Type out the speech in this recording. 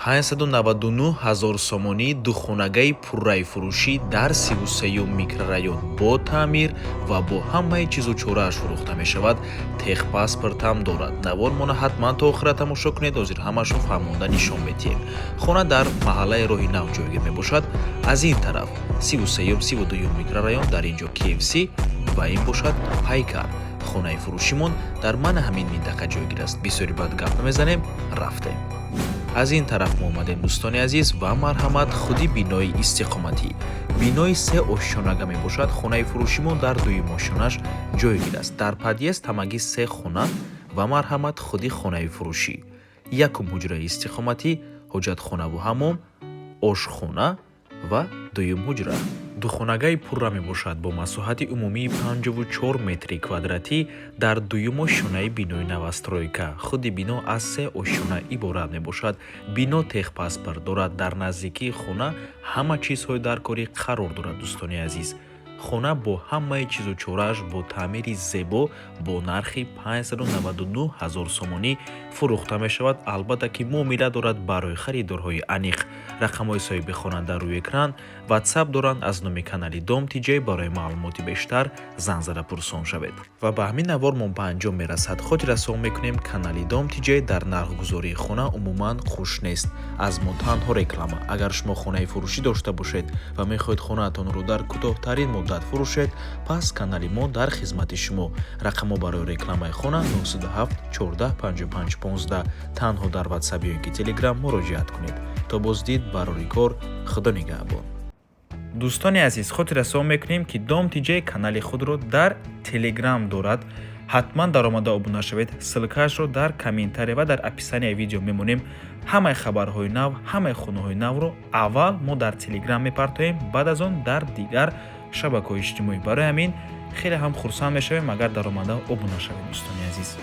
599 ҳазор сомонӣ духонагаи пурраи фурӯшӣ дар 33-юм микрорайон бо таъмир ва бо ҳамаи чизу чорааш фурӯхта мешавад. Техпаспорт ҳам дорад. Навормона ҳатман то охира тамошо кунед, ҳозир ҳамашро фаҳмонда нишон медиҳем. Хона дар маҳаллаи Роҳи Нав ҷойгир мебошад. Аз ин тараф 33-юм, 32-юм микрорайон, дар ин ҷо KFC ва ин бошад Пайкар. Хонаи фурӯшимон дар мана ҳамин минтақа ҷойгир аст. Бисёри бад гап намезанем, рафтем. Аз ин тараф мо омадем, дӯстони азиз, ва марҳамат, худи бинои истиқоматӣ. Бинои се ошёнага мебошад. Хонаи фурӯшимон дар дуюм ошёнаш ҷойгир аст. Дар подъезд ҳамагӣ се хона ва марҳамат, худи хонаи фурӯшӣ. Якум ҳуҷраи истиқоматӣ, ҳоҷатхонаву ҳаммом, ошхона ва дуюм ҳуҷра. Духонагаи пурра мебошад бо масоҳати умумии 54 метри квадратӣ дар дуюм ошёнаи бинои новостройка. Худи бино аз се ошёна иборат мебошад. Бино техпаспорт дорад. Дар наздикии хона ҳама чизҳои даркорӣ қарор дорад. Дӯстони азиз, хона бо ҳамаи чизу чорааш, бо таъмири зебо, бо нархи 599 ҳазор сомонӣ фурӯхта мешавад. Албатта ки муомила дорад барои харидорҳои аниқ. Рақамҳои соҳиби хона дар рӯи экран, Ватсап доранд. Аз номи канали Дом Тиҷей барои маълумоти бештар занг зада пурсон шавед. Ва ба ҳамин навор мо ба анҷом мерасад. Хотиррасон мекунем, канали Дом Тиҷей дар нархгузории хона умуман хуш нест. Аз мо танҳо реклама. Агар шумо хонаи фурӯшӣ дошта бошед ва мехоҳед хонаатонро дар кӯтоҳтарин муддат фурӯшед, пас канали мо дар хизмати шумо. Рақамҳо барои рекламаи хона 907 14 55 15. Танҳо дар Ватсап ё ин ки Телеграм муроҷиат кунед. То боздид, барори кор, Худо нигаҳбон. Дӯстони азиз, хотиррасон мекунем, ки Дом Тиҷей канали худро дар Телеграм дорад. Ҳатман даромада обуна шавед. Ссылка ашро дар комментария ва дар описания видео мемонем. Ҳамаи хабарҳои нав, ҳамаи хонаҳои навро аввал мо дар Телеграм мепартоем, баъд аз он дар дигар шабакаҳои иҷтимоӣ. Барои ҳамин хеле ҳам хурсанд мешавем, агар даромада обуна шавед, дӯстони азиз.